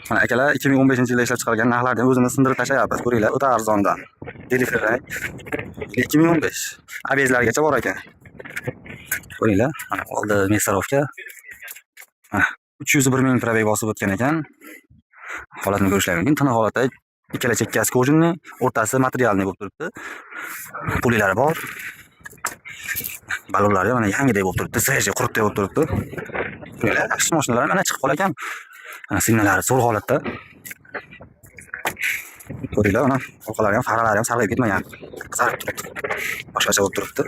Mana akalar, 2015-yilda ishlab chiqargan narxlarni ham o'zimiz sindirib tashlayapmiz. Ko'ringlar, o'ta arzondan. Delivery 2015. Abezlargacha bor ekan. Ko'ringlar, mana oldi Messarovka. Mana 301 ming пробег bosib o'tgan ekan. Holatini ko'rishlari mumkin. Tiniq holatda, ikkala chekkasi кожаный, o'rtasi материальный bo'lib turibdi. Pulilari bor. Ballonlari ham mana yangidek bo'lib turibdi, свежий, qurutdek bo'lib turibdi. Ko'ringlar, yaxshi mashinalar mana chiqib qolar ekan. Mana signallari zo'r holatda. Ko'ringlar, mana orqalari ham, faralari ham sarg'ayib ketmagan. Qizarib turibdi. Boshqacha bo'lib turibdi.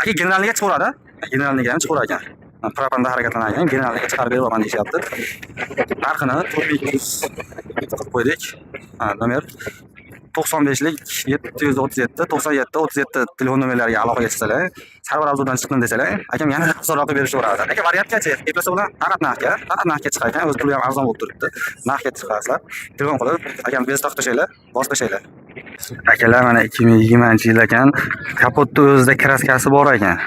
Aka, generalniga chiqaveradi. Generalniga ham chiqaverar ekan. Mana propanda harakatlanar ekan, generalniga chiqarib beraman deyishyapti. Narxini 4200 qilib qo'ydik. Ha, nomer 95lik 737 97 37 telefon nomerlariga aloqaga chiqsalar, Sarvar Abdudan chiqdim desalar, akam yana arzonroq qilib berishaveradi. Aka, variantgachi, eplasa bilan faqat narxga, faqat narxga chiqar ekan, o'zi puli ham arzon bo'lib turibdi. Narxga chiqasizlar. Telefon qilib, akam bezovta qilib tashlanglar, bosib tashlanglar. Akalar, mana 2020-yil ekan, kapotni o'zida краска si bor ekan.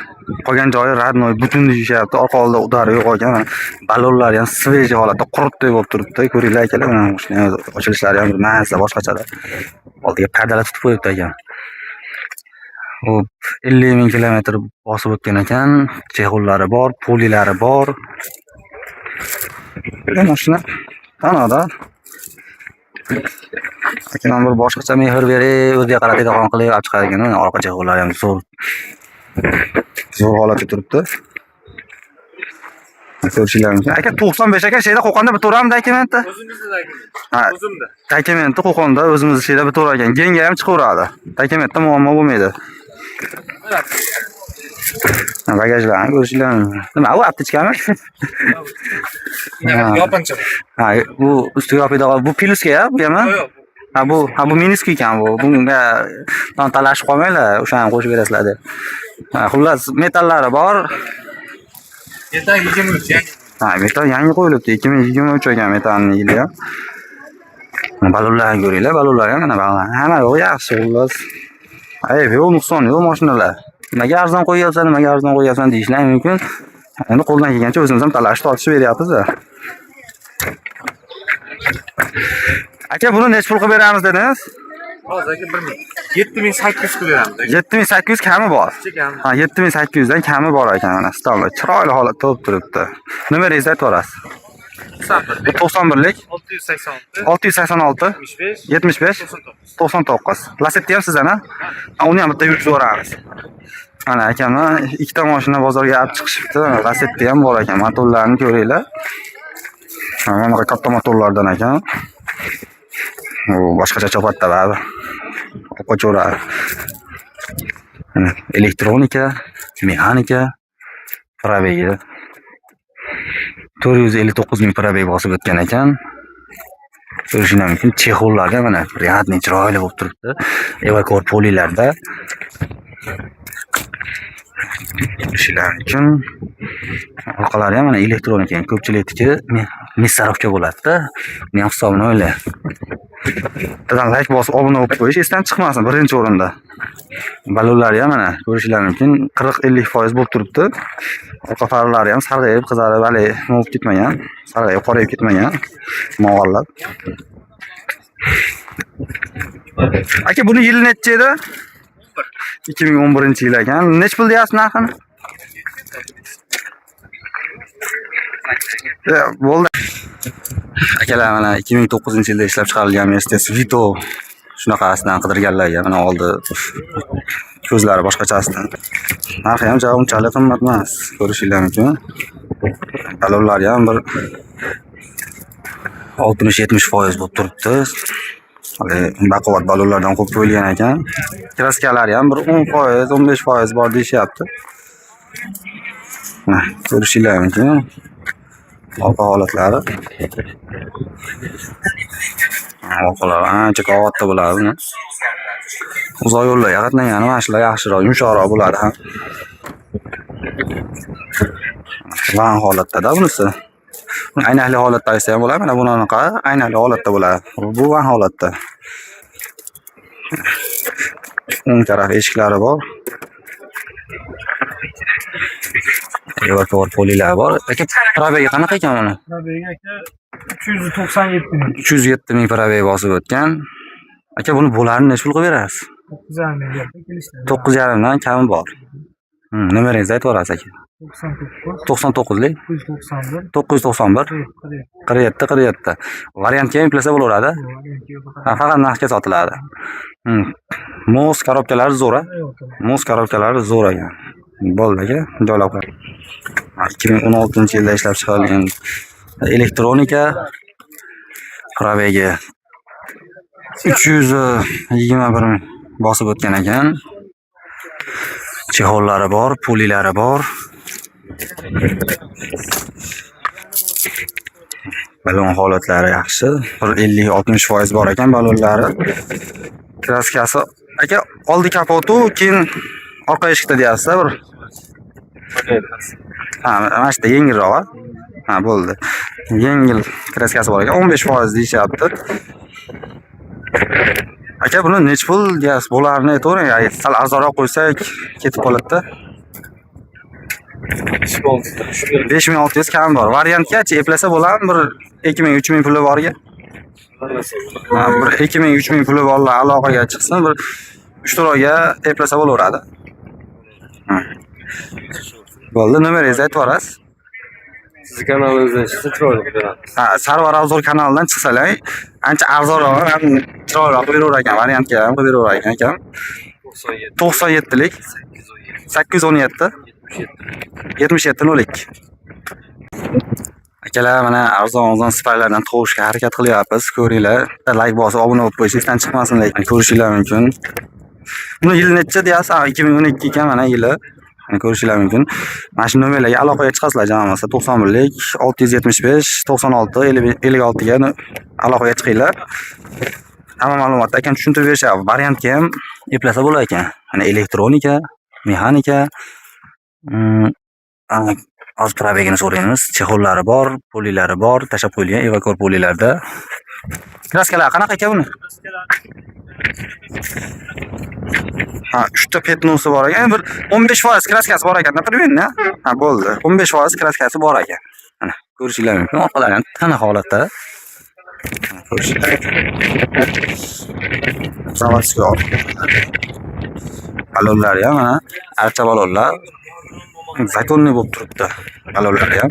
Qolgan joyi родной, butun deyishyapti. Orqa oldida удар i yo'q ekan. Mana ballonlari ham свежий holatda, qurutdek bo'lib turibdi. Ko'ringlar, akalar, mana shuni ochilishlari ham bir mazza boshqachada. Oldiga pardalar tutib qo'yibdi ekan. Hop, 50 ming kilometr bosib o'tgan ekan. Чехол lari bor, pulilari bor. Mashina qanada? Aka bir boshqacha mehr berib, o'ziga qaratadigan qilib olib chiqar ekan. Mana orqa чехол lari ham zo'r. Zo'r holatda turibdi. Ko'rishinglar mumkin. Aka, 95 aka, şeyda Qo'qonda bitaveramdi dokumenti? O'zimizda dokument. Ha, O'zimda. Dokumenti Qo'qonda o'zimizni şeyda bitaverar ekan. Genga ham chiqaveradi. Dokumentda muammo bo'lmaydi. Ha, bagajlarni ko'rishinglar mumkin. Nima bu, aptechkami? Ha. Yopinchiq. Ha, bu ustiga yopadigan, bu plyusga ya, bu ham? Yo'q. Ha, bu minusga ekan bu. Bunga tan talashib qolmanglar, o'shani ham qo'shib berasizlar deb. Ha, xullas, metallari bor. Metan 23 yangi. Ha, metal yangi qo'yilibdi. 2023 ekan metalning yili ham. Mana ballonlarni ko'ringlar, ballonlar ham mana ballon. Hamma yo'q yaxshi, xullas. Ayb yo'q, nuqson yo'q mashinalar. Nimaga arzon qo'yyapsan, nimaga arzon qo'yyapsan deyishlar mumkin. Endi qo'ldan kelgancha o'zimiz ham talashib tortishib beryapmiz. Aka, buni necha pul qilib beramiz dedingiz? Hozir aka 1 ming. 7800 qilib beramiz aka. 7800 kami bor. Chekam. Ha, 7800 dan kami bor ekan mana stolda. Chiroyli holatda bo'lib turibdi. Nomeringizni aytib yuborasiz. 91. Bu 91lik 686 686 75 75 99. 99. Lasetti ham sizdan, ha? Ha, uni ham bitta yurgizib yuboramiz. Mana akamni ikkita mashina bozorga olib chiqishibdi. Mana Lasetti ham bor ekan. Motorlarni ko'ringlar. Ha, mana bunaqa katta motorlardan ekan. U boshqacha chopadi baribir. Olib qochaveradi. Mana elektronika, mexanika, пробег i 459 ming пробег bosib o'tgan ekan. Ko'rishinglar mumkin. Чехол larda mana приятный, chiroyli bo'lib turibdi. Evakor polilarda. Ko'rishinglar mumkin. Orqalari ham mana elektronika. Ko'pchilikniki мясорубка bo'ladi-da. Buni ham hisobini o'yla. Bittadan layk bosib obuna bo'lib qo'yish esdan chiqmasin birinchi o'rinda. Ballonlari ham mana ko'rishinglar mumkin 40-50% bo'lib turibdi. Orqa faralari ham sarg'ayib, qizarib, hali nima bo'lib ketmagan. Sarg'ayib, qorayib ketmagan. Mog'orlab. Aka, buni yili necha edi? 2011-yil ekan. Nech pul deyapsiz narxini? Ya, bo'ldi. Akalar, mana 2009-yilda ishlab chiqarilgan Mercedes Vito shunaqasidan qidirganlarga mana oldi ko'zlari boshqachasidan. Narxi ham ja unchalik qimmat emas, ko'rishinglar mumkin. Ballonlari ham bir 60-70% bo'lib turibdi. Hali baquvvat ballonlardan qo'yib qo'yilgan ekan. Краска lari ham bir 10%, 15% bor deyishyapti. Mana ko'rishinglar mumkin. Orqa holatlari. Orqalari ancha katta bo'ladi buni. Uzoq yo'llarga qatnagani mana shular yaxshiroq, yumshoqroq bo'ladi ham. Van holatda-da bunisi. Buni aynakli holatda aytsa ham bo'ladi, mana bunaqa aynakli holatda bo'ladi. Bu van holatda. O'ng taraf eshiklari bor. Evakor polilar bor. Aka, пробег i qanaqa ekan uni? Пробег aka 397 ming. 307 ming пробег bosib o'tgan. Aka, buni bo'larini necha pul qilib berasiz? 9,5 ming gapda kelishdi. 9,5 dan kami bor. Nomeringizni aytib yuborasiz, aka. 99 99lik 991 991 47 47 47. Variantga ham yuklasa bo'laveradi. Ha, faqat narxga sotiladi. Мост korobkalari zo'r, a? Мост korobkalari zo'r ekan. Bo'ldi, aka, joylab qo'y. 2016-yilda ishlab chiqarilgan elektronika, пробег i 321 ming bosib o'tgan ekan. Чехол lari bor, pulilari bor. Balon holatlari yaxshi. Bir 50-60% bor ekan balonlari. Краска si aka, oldi kapotu, keyin orqa eshikda deyapsiz bir. Ha, mana shu yerda yengilroq, a? Ha, bo'ldi. Yengil краска si bor ekan, 15% deyishyapti. Aka, buni nechi pul deyapsiz? Bo'larini aytavering. Ay, sal arzonroq qo'ysak ketib qoladi-da. 5600 kam bor. Variantgachi eplasa bo'ladimi bir 2000 3000 puli borga? Ha, bir 2000 3000 puli borlar aloqaga chiqsin, bir 3-4 oyga eplasa bo'laveradi. Ha. Bo'ldi, nomeringizni aytib yuborasiz. Sizni kanalingizdan chiqsa chiroyli qilib beramiz. Ha, Sarvar Avzor kanalidan chiqsalar ancha arzonroq ham chiroyliroq qilib beraverar ekan, variantga ham qilib beraverar ekan akam. 97 97lik 817 817 77 02. Akalar, mana arzon arzon sifatlardan tug'ishga harakat qilyapmiz. Ko'ringlar. Like bosib obuna bo'lib qo'yish esdan chiqmasin, lekin ko'rishinglar mumkin. Buni yili necha deyapsiz? Ha, 2012 ekan mana yili. Mana ko'rishinglar mumkin. Mana shu nomerlarga aloqaga chiqasizlar jamoasi. 91lik 675 96 56 ga aloqaga chiqinglar. Hamma ma'lumotni akam tushuntirib berishyapti. Variantga ham eplasa bo'lar ekan. Mana elektronika, mexanika, hozir пробег ini so'raymiz. Чехол lari bor, pulilari bor, tashlab qo'yilgan evakor pulilarda. Краска lar qanaqa aka buni? Ha, 3 ta пятно si bor ekan. Bir 15% краска si bor ekan, примерно. Ha, bo'ldi. 15% краска si bor ekan. Mana ko'rishinglar mumkin. Orqalari ham tana holatda. Mana ko'rishinglar. Заводской. Balonlari ham mana archa balonlar. Законный bo'lib turibdi balonlari ham.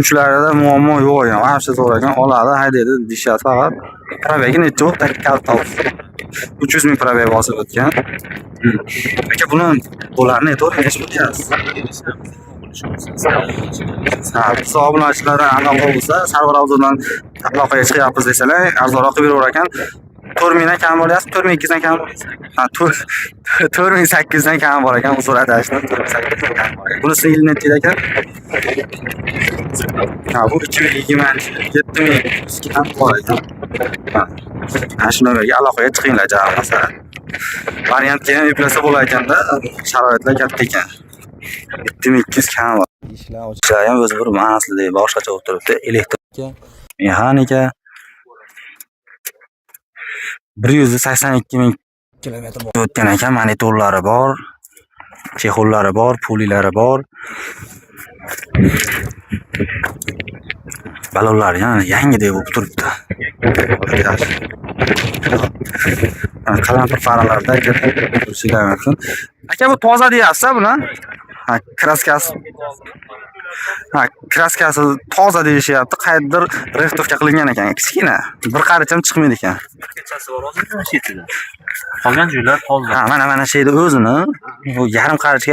Uchlarida muammo yo'q ekan. Вообще zo'r ekan. Oladi, haydaydi deyishyapti faqat. Пробег i necha bo'ldi? Kalta 300 ming пробег bosib o'tgan. Aka, buni bo'larini aytavering, necha pul deyapsiz? Ha, biz obunachilar aloqa bo'lsa, Sarvar Avzordan aloqaga chiqyapmiz desalar, arzonroq qilib beraverar ekan. 4000 dan kam bo'lyapti, 4200 dan kam. Ha, 4800 dan kam bor ekan, bu suratashni 4800 dan kam bor. Bunisi yil necha aka? Ha, bu 2020 7200 kam bor ekan. Ha. Mana shu nomerga aloqaga chiqinglar, javob masalan. Variantga ham yuklasa bo'lar ekanda, sharoitlar katta ekan. 7200 kam bor. Ishlar ochishlar ham o'zi bir aslida boshqacha bo'lib turibdi. Elektronika, mexanika 182 ming kilometr o'tgan ekan, monitorlari bor, чехол lari bor, pulilari bor. Balonlari ham yangidek bo'lib turibdi. Qalampir faralarda ko'rishinglar mumkin. Aka, bu toza deyapsiz buni? Ha, краска si. Ha, краска si toza deyishyapti. Qayerdir рихтовка qilingan ekan, kichkina. Bir qaricha ham chiqmaydi ekan. Kechasi bor hozir mana shu yerda. Qolgan joylar toza. Ha, mana shu yerda o'zini bu yarim qarichga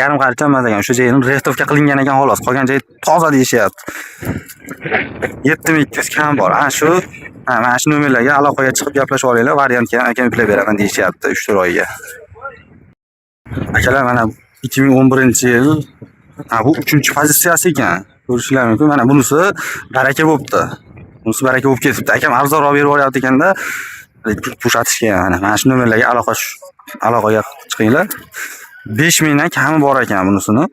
yarim qaricha emas ekan. O'sha joyini рихтовка qilingan ekan xolos. Qolgan joyi toza deyishyapti. 7200 kam bor. Ha, shu, ha, mana shu nomerlarga aloqaga chiqib gaplashib olinglar. Variantga ham akam yuklab beraman deyishyapti 3-4 oyga. Akalar, mana 2011-yil, ha, bu 3-pozitsiyasi ekan. Ko'rishinglar mumkin. Mana bunisi baraka bo'libdi. Bunisi baraka bo'lib ketibdi. Akam arzonroq berib yuboryapti ekanda, bo'shatishga mana shu nomerlarga aloqaga chiqinglar. 5000 dan kami bor ekan bunisini.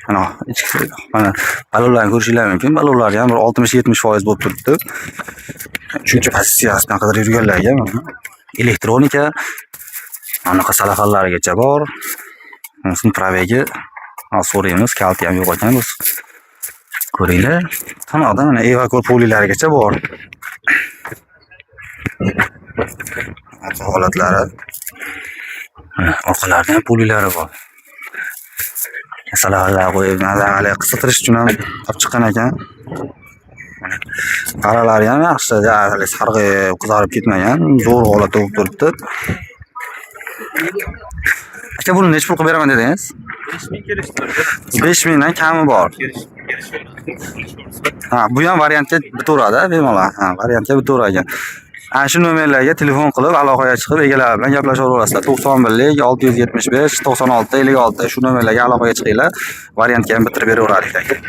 Mana ichki, mana balonlarni ko'rishinglar mumkin. Balonlari ham bir 60-70% bo'lib turibdi. 3-pozitsiyasidan qidirib yurganlarga mana elektronika, anaqa salafanlarigacha bor. Unisini пробег i hozir so'raymiz, kalti ham yo'q ekan biz. Ko'ringlar. Tanoqda mana evakor pulilarigacha bor. Orqa holatlari. Mana orqalarida ham pulilari bor. Masalan, qo'yib, mazali qisqartirish uchun ham olib chiqqan ekan. Mana qaralari ham yaxshi, hali sarg'ayib, qizarib ketmagan, zo'r holatda bo'lib turibdi. Aka, buni necha pul qilib beraman dedingiz? 5000 kelishdi. 5000 dan kami bor. Ha, bu ham variantga bitaveradi, bemalol. Ha, variantga bitaverar ekan. Ana shu nomerlarga telefon qilib, aloqaga chiqib, egalari bilan gaplashaverasizlar. 91lik 675 96 56 shu nomerlarga aloqaga chiqinglar. Variantga ham bitirib beraveradi aka.